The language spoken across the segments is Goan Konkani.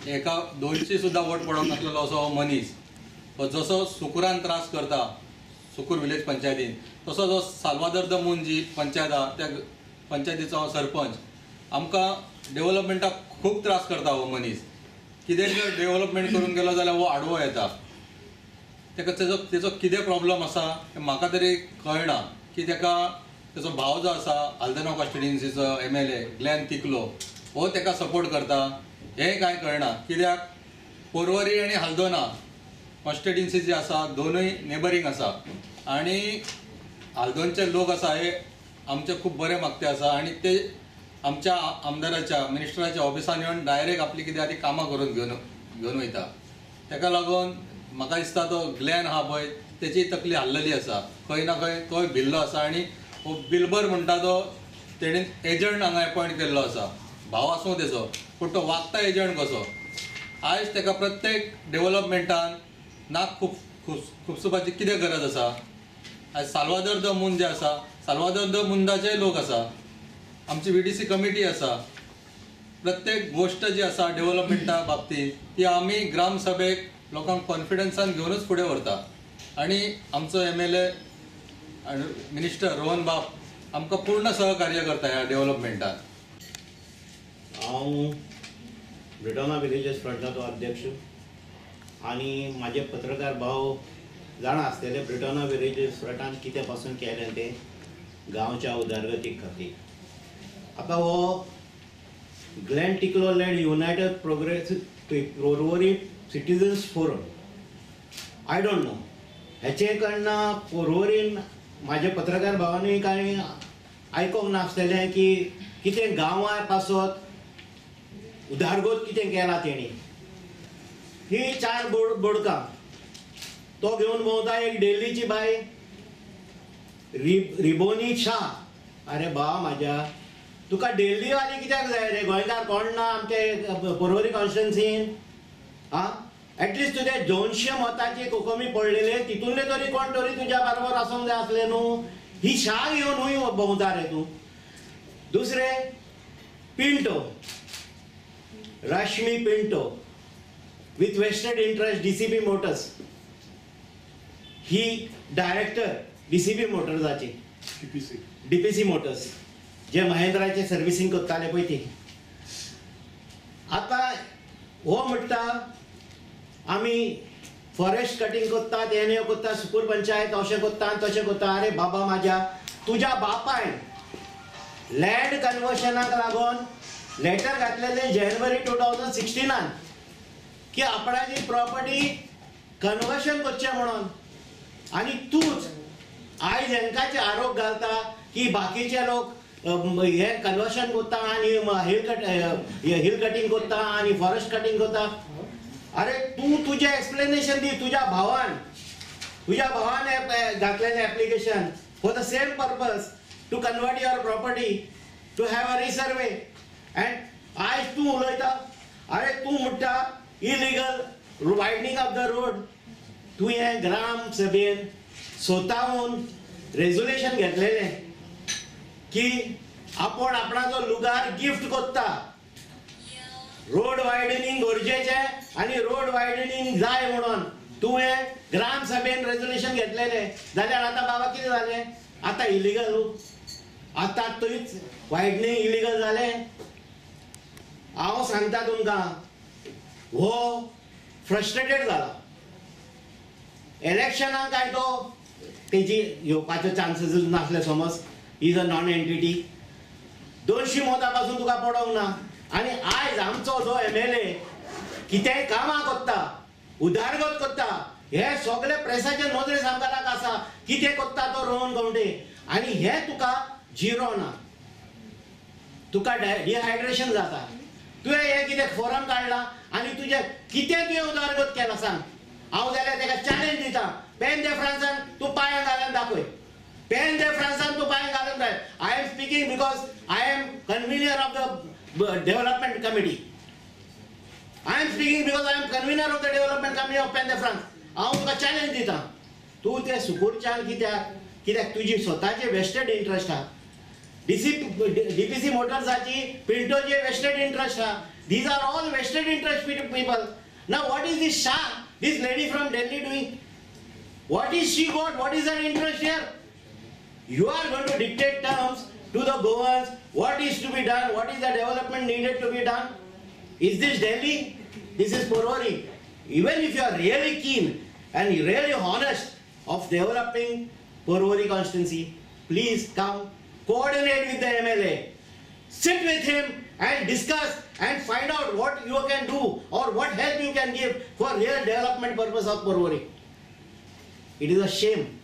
एका 200 सुद्दां वोट पडोंक नासलेलो असो हो मनीस जसो सुकुरान त्रास करता सुकूर विलेज पंचायतीन, तसो जो साल्वादर the मून जी पंचायत आहा त्या पंचायतीचो हांव सरपंच. आमकां डेव्हलपमेंटाक खूब त्रास करता हो मनीस. कितें जर डेव्हलपमेंट करून गेलो जाल्यार हो आडवो येता. ताका तेजो कितें प्रॉब्लम आसा तें म्हाका तरी कळना की ताका तेजो भाव जो आसा आल्दोना कॉन्स्टिट्युएन्सीचो MLA Glenn तिकलो हो ताका सपोर्ट करता हें कांय कळना. कित्याक पोरवरी आनी हाल्दोना कॉन्स्टिट्युएन्सी जी आसा दोनूय नेबरींग आसा आनी हाल्दोनचे लोक आसा हे आमचे खूब बरे मागते आसा आनी ते आमच्या आमदाराच्या मिनिस्टराच्या ऑफिसान येवन डायरेक्ट आपली कितें आहा ती कामां करून घेवन वयता. ताका लागून म्हाका दिसता तो ग्लॅन आहा पळय तेची तकली हाल्लेली आसा, खंय ना खंय तोय भिल्लो आसा आनी हो बिल्बर म्हणटा तो तेणेन एजंट हांगा एपॉयंट केल्लो आसा. भाव आसूं तेजो पूण तो वागता एजंट कसो. आयज ताका प्रत्येक डेव्हलपमेंटान नाक खुपसुपाची कितें गरज आसा. आयज साल्वादर the मून जे आसा साल्वादर the मुंदाचेय लोक आसा, आमची VDC committee आसा. प्रत्येक गोश्ट जी आसा डेव्हलपमेंटा बाबतींत ती आमी ग्रामसभेक लोकांक कॉन्फिडन्सान घेवनूच फुडें व्हरता आनी आमचो MLA आनी मिनिस्टर रोहन बाब आमकां पूर्ण सहकार्य करता ह्या डेव्हलपमेंटान. हांव ब्रिटोना विलेजस फ्रंटाचो अध्यक्ष आनी म्हाजे पत्रकार भाव जाणा आसतले ब्रिटोना विलेजस फ्रंटान कितें पासून केलें तें गांवच्या उदरगती खातीर. आतां हो Glenn Ticlo led United Progressive Porvorim Citizens Forum, I don't know हेचे कडन पोरवरीन म्हाजे पत्रकार भावांनी कांय आयकोंक नासतलें की कितें गांवां पासत उदारगत कितें केला तेणी. ही 4 बोडकां तो घेवन भोंवता. एक डेल्लीची बाय रिबोनी शाह. अरे बा म्हाज्या, तुका डेल्ली वाली कित्याक जाय रे? गोंयकार कोण ना आमचे पोरवरी कॉन्स्टिट्युएन्सीन? आं, एटलिस्ट तुजे 200 मतांचे कोकमी पडलेले तितूंतले तरी कोण तरी तुज्या बरोबर आसूंक जाय आसले न्हू. ही शाह घेवन हुंय भोंवता रे तूं. दुसरें Pinto, Rashmi Pinto with vested interest DCP Motors, he director DCP मोटर्साची, DPC Motors जे महेंद्राचे सर्विसींग करताले पळय ती. आतां हो म्हणटा आमी फॉरेस्ट कटिंग करतात, हें करता, सुकूर पंचायत अशें करता आनी तशें करता. अरे बाबा म्हाज्या, तुज्या बापायन लँड कन्वर्शनाक लागून लेटर घातलेलें जानेवारी 2016 की आपणाची प्रॉपर्टी कन्वर्शन करचें म्हणून. आनी तूंच आयज हेंकाचे आरोप घालता की बाकीचे लोक हे कन्वर्शन करता आनी हिल कटिंग करता आनी फॉरेस्ट कटिंग करता. अरे तूं तुजें एक्सप्लेनेशन दी. तुज्या भावान घातलेलें application for the same purpose to convert your property to have a resurvey. And आयज तूं उलयता. अरे तूं म्हणटा illegal widening of the road. तुवें ग्राम सभेन स्वताहून रेजोल्युशन घेतलेलें की आपूण आपणाचो लुगार गिफ्ट करता, रोड वायडनिंग गरजेचें आनी रोड वायडनिंग जाय म्हणून तुवें ग्राम सभेन रेजोल्युशन घेतलेलें. जाल्यार आतां बाबा कितें जालें? आतां इलिगल, आतां थंयच वायडनिंग इलिगल जालें. हांव सांगता तुमकां, हो फ्रस्ट्रेटेड जाला. इलेक्शनाक काय तो तेजी येवपाचे चान्सीस नासले, समज is a non entity. 200 मतां पासून तुका पडोंक ना. आनी आयज आमचो जो MLA कितेंय कामां करता, उदारगत करता, हे सगळे प्रेसाचे नदरे सामकाराक आसा कितें करता तो रोहन गवंडे. आनी हे तुका जिरो ना, तुका डिहायड्रेशन जाता. तुवें हें कितें फोरम काडला आनी तुजें कितें तुवें उदारगत केला सांग. हांव जाल्यार ताका चॅलेंज दिता, पेन दे फ्रांसान तूं पांयां घालून दाखय, पेन दे फ्रांसान तूं पांयां घालून दाखय. I am speaking because I am convener of the development committee. I am speaking because I am convener of the development committee of Penha de Franca. हांव तुका चॅलेंज दिता, तूं तें सुकूरच्यान कित्याक, कित्याक तुजी स्वताचे वेस्टेड इंट्रस्ट आहा. डीपीसी मोटर्साची पिंटोची वेस्टेड इंट्रस्ट आहा. These are all vested interest people. Now what is this Shah, this lady from Delhi doing? What is she got? What is her interest here? You are going to dictate terms to the Goans. What is to be done? What is the development needed to be done? Is this Delhi? This is Porvorim. Even if you are really keen and really honest of developing Porvorim constituency, please come, coordinate with the MLA, sit with him and discuss and find out what you can do or what help you can give for real development purpose of Porvorim. It is a shame.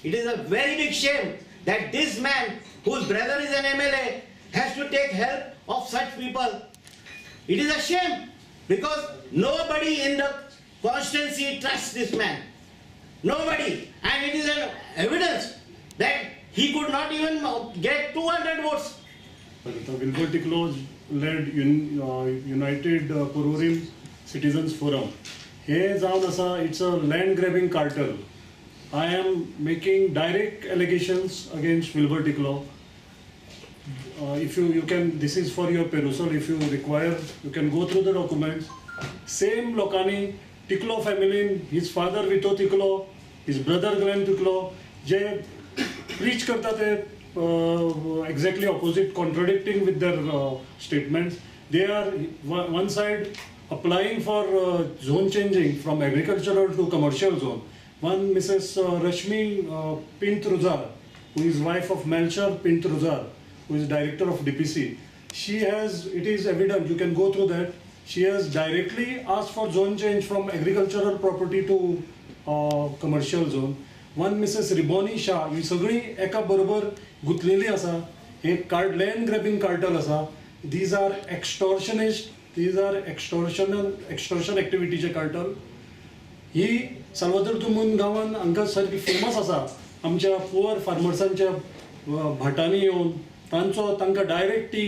It is a very big shame that this man, whose brother is an MLA, has to take help of such people. It is a shame because nobody in the constituency trusts this man. Nobody. And it is an evidence that he could not even get 200 votes. The Wilbur Ticlo led United Porvorim Citizens Forum. हे जावन आसा, it's a land grabbing cartel. I am making direct allegations against Wilbur Ticlo. If you can, this is for your perusal. If you require, you can go through the documents. Same लोकांनी टिकलो फॅमिलीन, his father Vito Ticlo, his brother Glenn Ticlo, J preach करता ते exactly opposite, contradicting with their statements. They are one side applying for zone changing from agricultural to commercial zone. One Mrs. Rashmi Pintruzar, who is wife of Melcher Pintruzar, who is director of DPC. She has, it is evident, you can go through that, she has directly asked for zone change from agricultural property to commercial zone. One Mrs. Riboni Shah, ही सगळी एका बरोबर गुंतलेली आसा. हे कार्ड लँड ग्रॅबिंग कार्टल आसा. These are extortionist, these are extortion एक्टिविटीचे cartel. ही साल्वादोर दुमून गांवान हांकां सारकी फेमस आसा. आमच्या पुअर फार्मर्सांच्या भाटांनी येवन तांचो तांकां डायरेक्ट ती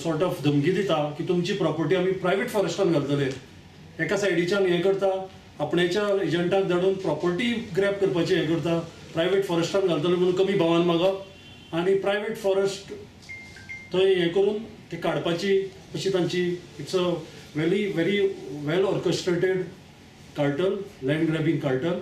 सॉर्ट ऑफ धमकी दिता की तुमची प्रॉपर्टी आमी प्रायवेट फॉरेस्टान घालतले. एका सायडीच्यान हें करता, आपण्याच्या एजंटाक धाडून प्रॉपर्टी ग्रॅब करपाची हें करता, प्रायवेट फॉरेस्टान घालतले म्हणून कमी भावान मागप आनी प्रायवेट फॉरेस्ट थंय हें करून ते काडपाची अशी तांची. It's a very very well orchestrated cartel, land grabbing cartel.